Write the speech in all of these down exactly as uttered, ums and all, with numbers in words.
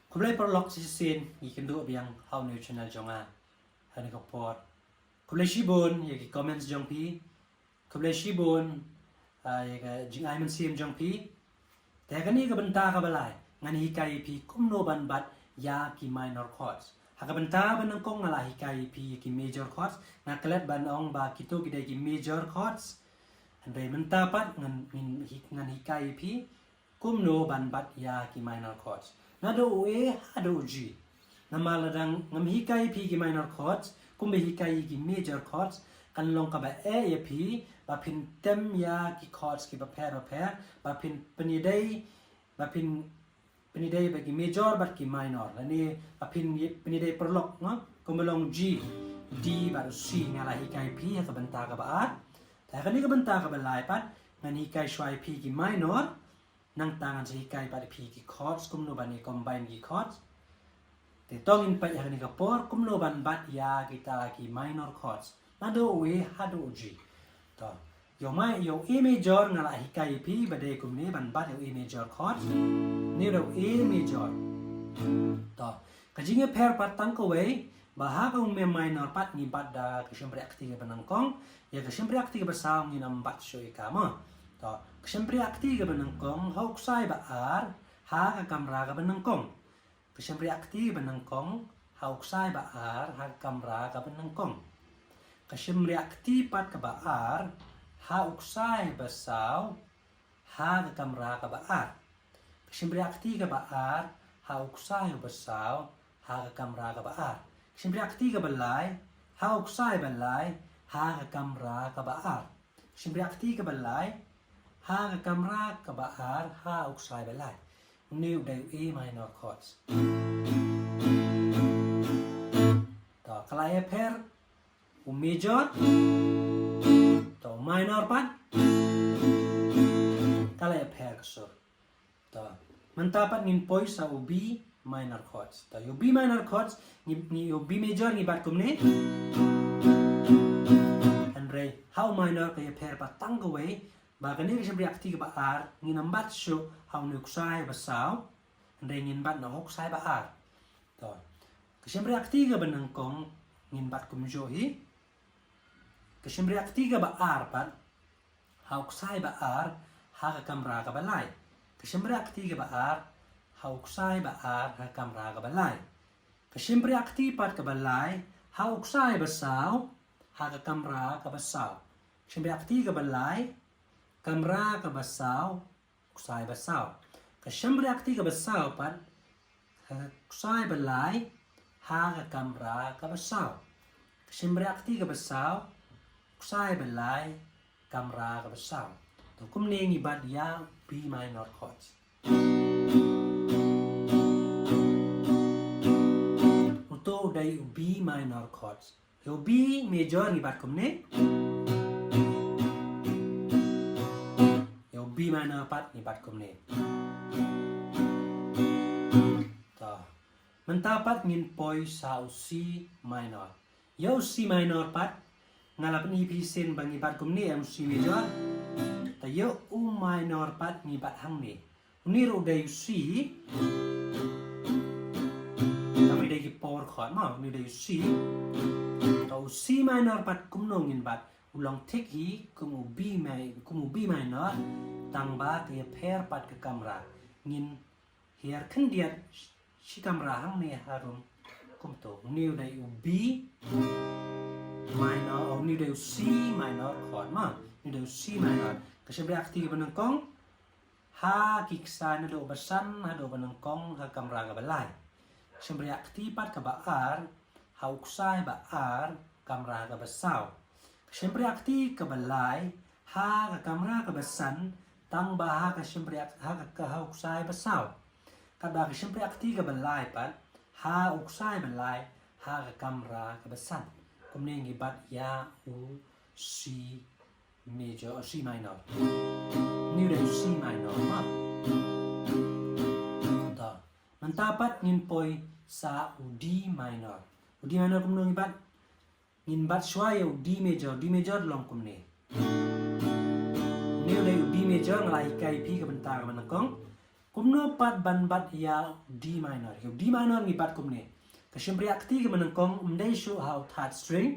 Khublei paralok shisien, ngi kynduh biang ha u new channel jong nga. Ha kane ka por, khublei shibun ïa ki comments jong phi. Khublei shibun ïa ka jingai mynsiem jong phi. Te ha kane ka bynta kaba lai ngan hikai ïa phi kumno ban bat ïa ki minor chords. Ha ka bynta ba nyngkong nga la hikai ïa phi ïa ki major chords, nga klet ban ong ba kito ki dei ki major chords. Hynrei mynta pat ngan ngan hikai ïa phi kumno ban bat ïa ki minor chords. Naduh u A haduh u G. Namar lada ngam hikai ïa phi ki minor chords, kumba hikai ïa ki major chords, kan long kaba eh ïa phi ba phin tem ïa ki chords kiba pher bapher, ba phin pynïadei, ba phin pynïadei ba ki major bad ki minor. Lane ba phin pynïadei paralok, no? Kumba long G, D bad u C nga la hikai ïa phi ha ka bynta kaba ar. Te ha kane ka bynta kaba lai pat ngan hikai shuwa ïa phi ki minor. Nangta ngan sa hikai pat ïa phi ki chords kumno ban ïa combine ki chords. Te to ngin peit ha kane ka por kumno ban bat ïa kita ki minor chords. Naduh u A haduh u G. To. Ïa u ma-, ïa u A major nga la hikai ïa phi ba dei kumne ban bat ïa u A major chords. Une u dei u A major. To. Ka jingïapher pat tang kawei, ba ha ka u minor pat ngi bat da ka shympriah kti kaba nyngkong, ïa ka shympriah kti kaba saw ngin ym bat shuh ïa ka mo. To, ka shympriah kti kaba nyngkong ha u ksai ba ar ha ka kamra kaba nyngkong. Ka shympriah kti kaba nyngkong ha u ksai ba ar ha ka kamra kaba nyngkong. Ka shympriah kti pat kaba ar ha u ksai ba saw ha ka kamra kaba ar. Ka shympriah kti kaba ar ha u ksai uba saw ha ka kamra kaba ar. Ka shympriah kti kaba lai ha u ksai ba lai ha ka kamra kaba ar. Ka shympriah kti kaba lai ha ka kamra kaba ar ha u ksai ba lai. Une u dei u A minor chords. To, ka la ïapher u major. To, u minor pat ka la ïapher ka sur. To, mynta pat ngin poi sa u B minor chords. To, ïa u B minor chords, ngi, ngi, ïa u B major ngi bat kumne. Hynrei ha u minor ka ïapher pat tang kawei, ba kane ka shympriah kti kaba ar ngin ym bat shuh ha une u ksai ba saw. Hynrei ngin bat na u ksai ba ar. To. Ka shympriah kti kaba nyngkong ngin bat kumjuh hi. Ka shympriah kti kaba ar pat ha u ksai ba ar ha ka kamra kaba lai. Ka shympriah kti kaba ar ha u ksai ba ar ha ka kamra kaba lai. Ka shympriah kti pat kaba lai ha u ksai ba saw ha ka kamra kaba saw. Shympriah kti kaba lai, kamra kaba saw, u ksai ba saw. Ka shympriah kti kaba saw pat ha u ksai ba lai ha ka kamra kaba saw. Ka shympriah kti kaba saw, u ksai ba lai, kamra kaba saw. To, kumne ngi bat ïa u B minor chords. Uto u dei u B minor chords. Ïa u B major ngi bat kumne. Ïa u B minor pat ngi bat kumne. To. Mynta pat ngin poi sa u C minor. Ïa u C minor pat nga la pyni ïa phi shisien ba ngi bat kumne, ïa u C major. Te ïa u minor pat ngi bat hangne. Une ruh u dei u C. Tang ba dei ki power chord mo, une u dei u C. Te u C minor pat kumno ngin bat, u long thik hi kum u B mi-, kum u B minor, tang ba ka ïapher pat ka kamra. Ngin hiar khyndiat shi kamra hangne harum kumto. Une u dei u B minor, une u dei u C minor chord mo. Une u dei u C minor. Ka shympriah kti kaba nyngkong ha ki ksai naduh ba san haduh ba nyngkong ha kamra kaba lai. Shympriah kti pat kaba ar ha u ksai ba ar kamra kaba saw. Ka shympriah kti kaba lai ha ka kamra kaba san, tang ba ha ka shympriah, ha ka, ha u ksai ba saw. Katba ka shympriah kti kaba lai pat ha u ksai ba lai ha ka kamra kaba san. Kumne ngi bat ïa u C major, C minor. Une u dei u C minor mo. To. Mynta pat ngin poi sa u D minor. U D minor kumno ngi bat? Ngin bat shuwa ïa u D major, D major long kumne. Une u dei u D major, nga la hikai ïa phi ka bynta kaba nyngkong. Kumno pat ban bat ïa u D minor? Ïa u D minor ngi bat kumne. Ka shympriah kti kaba nyngkong ym dei shuh ha u third string,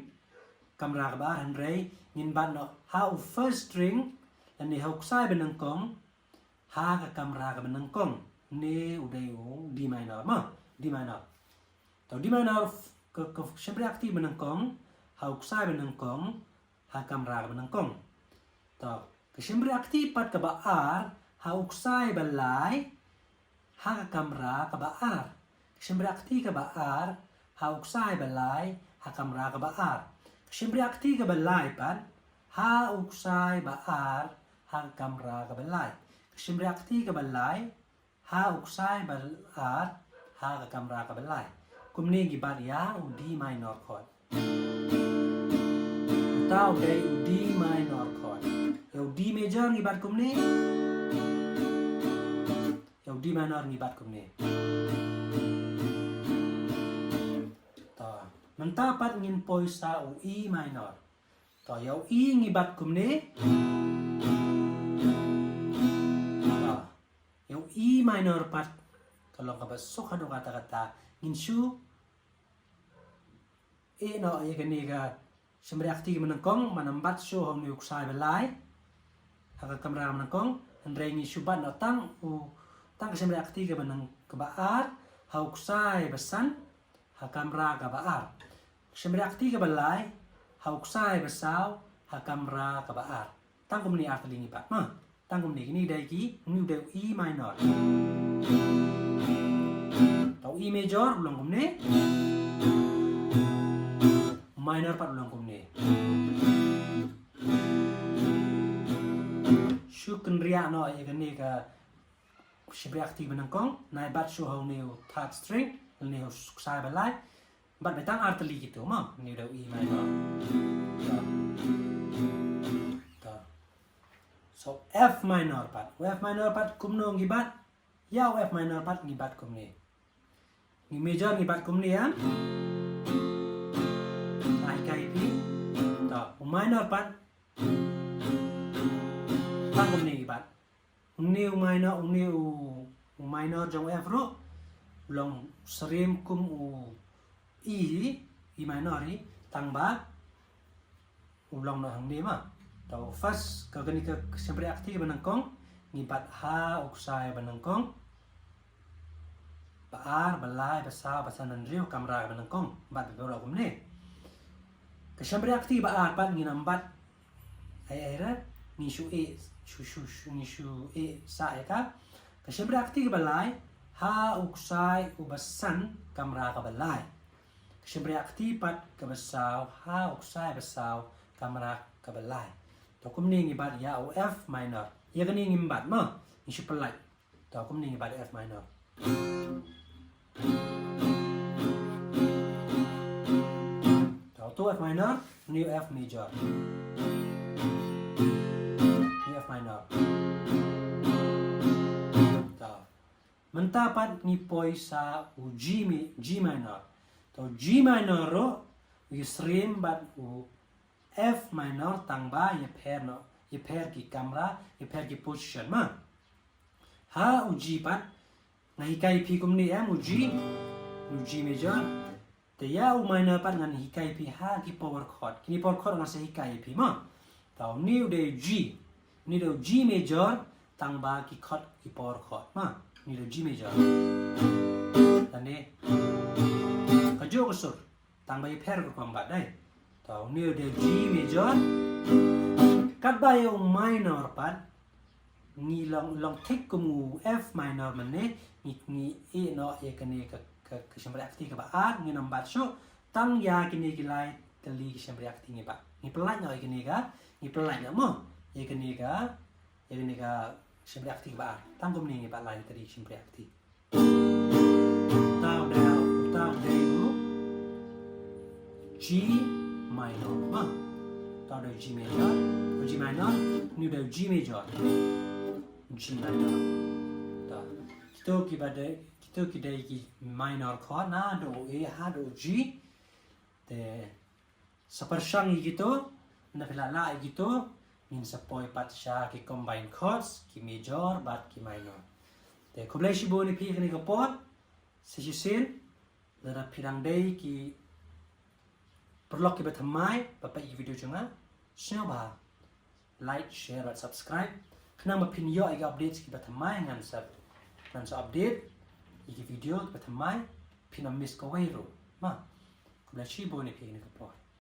kamra kaba ar, hynrei ngin bat noh ha u first string lane ha u ksai ba nyngkong, ha ka kamra kaba nyngkong. Ne u dei u D minor, mo, D minor. To D minor, ka, ka shympriah kti ba nyngkong ha u ksai ba nyngkong, ha kamra kaba nyngkong. To ka shympriah kti pat kaba ar ha u ksai ba lai, ha ka kamra kaba ar. Ka shympriah kti kaba ar ha u ksai ba lai, ha kamra kaba ar. Ka shympriah kti kaba lai pat ha u ksai ba ar, ha ka kamra kaba lai. Ka shympriah kti kaba lai ha u ksai ba ar, ha ka kamra kaba lai. Kumne ngi bat ïa u D minor chord. Uta u dei u D minor chord. Ïa u D major ngi bat kumne. Ïa u D minor ngi bat kumne. To, mynta pat ngin poi sa u E minor. To, ïa u E ngi bat kumne. To, ïa u E minor pat ka long kaba suk haduh katta katta. Ngin shu ïeh noh ïa kane ka shympriah kti kaba nyngkong, ban ym bat shuh ha une u ksai ba lai, ha ka kamra kaba nyngkong. Hynrei ngin shu bat noh tang u, tang ka shympriah kti kaba nyng-, kaba ar ha u ksai ba san, ha kamra kaba ar. Shympriah kti kaba lai ha u ksai ba saw, ha kamra kaba ar. Tang kumne ar tylli ngi bat, mo. Tang kumne, kine dei ki, une u dei u E minor. To u E major u long kumne. U minor pat u long kumne. Shu kynriah noh ïa kane ka shympriah kti ba nyngkong, nai bat shuh ha une u third string, une u ksai ba lai. Bat beit tang ar tylli kito, mo, une u dei u E minor. To. To. So F minor pat. U F minor pat kumno ngi bat? Ïa u F minor pat ngi bat kumne. Ngi major ngi bat kumne, ïa. Ai kai pi. To, u minor pat. Pat kumne ngi bat. Une u minor, une u, u minor jong u F ruh u long syriem kum u E, E minor hi, tang ba u long noh hangne, mo. To first, ka kane ka shympriah kti ba nyngkong ngi bat ha u ksai ba nyngkong. Ba ar, ba lai, ba saw, ba san, hynriew, kamra ba nyngkong. Bat ba baroh kumne. Ka shympriah kti ba ar pat ngin ym bat ai ai re, ngi shu ïeh, shu, shu, shu, ngi shu ïeh sah ïa ka. Ka shympriah kti kaba lai ha u ksai uba san, kamra kaba lai. Ka shympriah kti pat kaba saw ha u ksai ba saw, kamra kaba lai. To kumne ngi bat ïa u F minor. Ïa kane ngim bat, mo, ngi shu pyllait. To kumne ngi bat F minor. To, to F minor, new F major. New F minor. To. Mynta pat ngi poi sa u G mi-, G minor. To G minor ruh u ïasyriem bad u F minor tang ba ïapher noh, ïapher ki kamra, ïapher ki position, mo. Ha u G pat nga hikai phi kumne, em, u G, u G major. Te ïa u minor pat ngan hikai phi ha ki power chord. Kine power chord nga sa hikai phi, mo. To une u dei u G. Une u dei u G major tang ba ki chord, ki power chord, mo. Une u dei u G major. Tang ne kajuh ka sur. Tang ba ïapher ka rukom bad, dei. To une u dei u G major. Katba ïa u minor pat ngi long, long thik kum u F minor mynne, ngi, ngi ïeh noh ïa kane ka, ka, ka shympriah kti kaba ar, ngin ym bat shuh. Tang ïa kine ki lai tylli ki shympriah kti ngi bat. Ngi pyllait noh ïa kane ka, ngi pyllait noh, mo, ïa kane ka, ïa kane ka shympriah kti kaba ar. Tang kumne ngi bat lai tylli ki shympriah kti. Uta u dei, uta u dei u G minor, mo. Uta u dei u G major, u G minor, une u dei u G major. G minor. To. Kito kiba dei, kito ki dei ki minor chord naduh u A haduh u G. Te sa pyrshang ïa kito, ynda phi la lah ïa kito, ngin sa poi pat sha ki combined chords, ki major bad ki minor. Te khublei shibun ïa phi kane ka por. Sa shisien, lada phi dang dei ki paralok kiba thymmai ba peit ïa ki video jong nga, sngewbha like, share bad subscribe, khnang ba phin ïoh ïa ki updates kiba thymmai. Ngan sa, ngan sa update ïa ki video kiba thymmai, phin ym miss kawei ruh. Ma, khublei shibun ïa phi kane ka por.